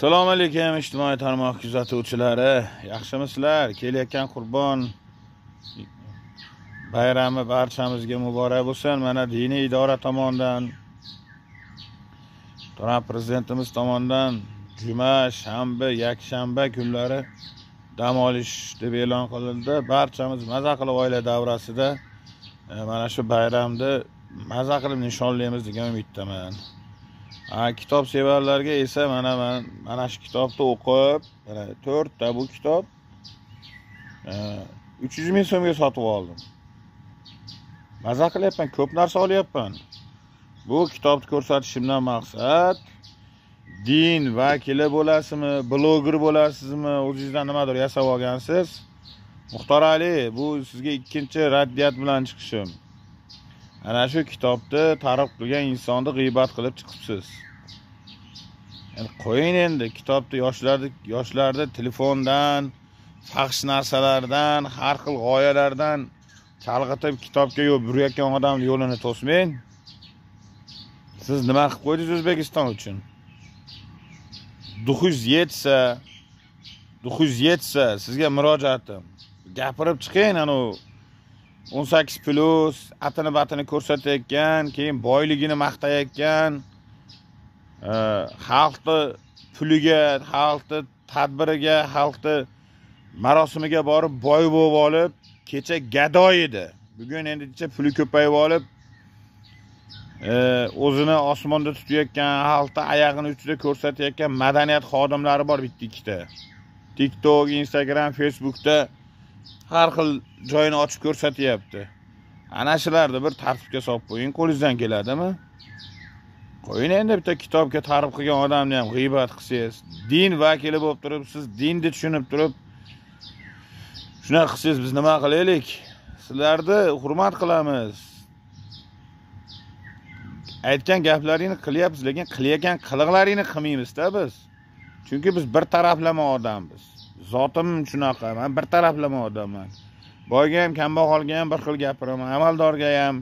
Assalomu alaykum ijtimoiy tarmoq kuzatuvchilari. Yaxshimisizlar? Kelayotgan Qurbon bayrami barchamizga muborak bo'lsin. Mana diniy idora tomonidan, muhtaram prezidentimiz tomonidan juma, shanba, yakshanba kunlari dam olish deb e'lon qilindi. Barchamiz maza qilib oila davrasida mana shu bayramni maza qilib nishonlaymiz degan umiddaman. Kitob sevarlarga esa mana men mana shu kitobni o'qib, mana 4 ta bu kitob 300 ming so'mga sotib oldim. Maza qilyapman, ko'p narsa olyapman. Bu kitobni ko'rsatishimdan maqsad din vakili bo'lasizmi, bloger bo'lasizmi, o'zingizdan nimadir yasab olgansiz. Muxtor Ali, bu sizga ikkinchi raddiyat bilan chiqishim. Ana shu kitobni targ'ib qilgan insonni g'iybat qilib chiqibsiz. Endi qo'ying endi kitobni, yoshlarni telefondan, fahsh narsalardan, har xil g'oyalardan chalg'itib kitobga yo'l burayotgan odamning yo'lini to'smang. Siz nima qilib qo'ydingiz O'zbekiston uchun? Duxingiz yetsa sizga murojaatim. Gapirib chiqing, ana 18 plus atini batini ko'rsatayotgan, keyin boyligini maqtayotgan, xalqni puliga, xalqni tadbiriga, xalqni marosimiga borib boy bo'lib olib, kecha gado edi. Bugun endi puli ko'payib olib, o'zini osmonda tutayotgan, xalqni oyog'ini ustida ko'rsatayotgan madaniyat xodimlari bor bitta ikkita. TikTok, Instagram, Facebookda har xil joyini ochib ko'rsatyapti. Ana shularni bir tartibga solib qo'ying, qo'lingizdan keladimi? Qo'ying endi bitta kitobga targ'ib qilgan odamni ham g'iybat qilsangiz, din vakili bo'lib turib, siz dinni tushunib turib shunaqa qilsangiz biz nima qilaylik? Sizlarni hurmat qilamiz. Aytgan gaplaringni qilyapsiz, lekin qilayotgan qiliqlaringni qilmaymiz-da biz. Chunki biz bir taraflama odammiz. Zotim shunaqa, men bir taraflama odamman. Boyga ham, kambag'alga ham bir xil gapiraman, amaldorga ham.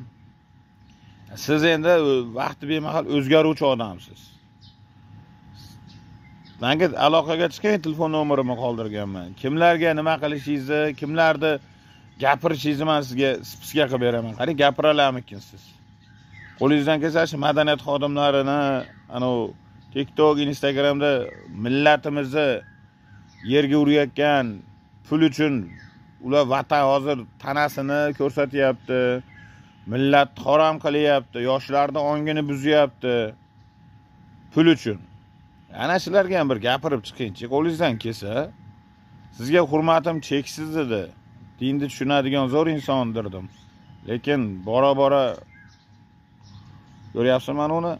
Siz endi vaqti bemahal o'zgaruvchi odamsiz. Menga aloqaga chiqing, telefon nomerimni qoldirganman. Kimlarga nima qilishingizni, kimlarni gapirishingizni men sizga spiska qilib beraman. Qarang, gapira olarmikin siz? Qo'lingizdan kelsa shu madaniyat xodimlarini, ana TikTok, Instagramda millatimizni yerga urayotgan pul uchun ular vatan hozir tanasini ko'rsatyapti, millat harom qilyapti, yoshlarni ongini buzyapti pul uchun. Ana shularga ham bir gapirib chiqingchi, qo'lingizdan kelsa. Sizga hurmatim cheksiz edi. Dinni tushunadigan zo'r insondirdim. Lekin bora-bora ko'ryapsizmi mana uni?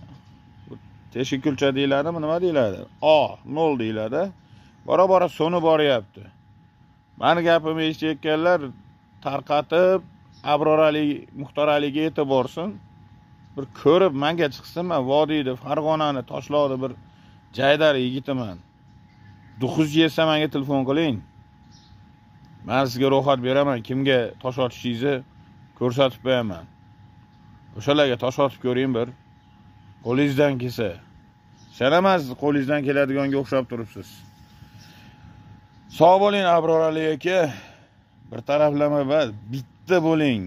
Teshik kulcha deyiladimi, nima deyiladi? A, 0 deyiladi. Bora-bora so'ni boryapti. Meni gapimni eshitayotganlar tarqatib Abror Ali, Muxtor Aliga yetib borsin. Bir ko'rib menga chiqsin, men vodiyni, Farg'onani, Toshloqni bir jaydar yigitiman. Duxingiz yesa menga telefon qiling. Men sizga ro'yxat beraman, kimga tosh otishingizni ko'rsatib qo'yaman. O'shalarga tosh otib ko'ring bir. Qo'lingizdan kelsa. Ishonamasiz, qo'lingizdan keladiganga o'xshab turibsiz. Sog' bo'ling Abror Ali aka. Bir taraflama emas, bitta bo'ling.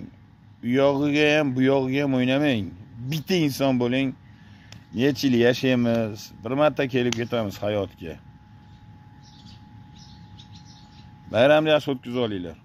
U yog'iga ham, bu yog'iga ham o'ynamang. Bitta inson bo'ling. Necha yil yashaymiz, bir marta kelib ketamiz hayotga. Bayramni yaxshi o'tkazib olinglar.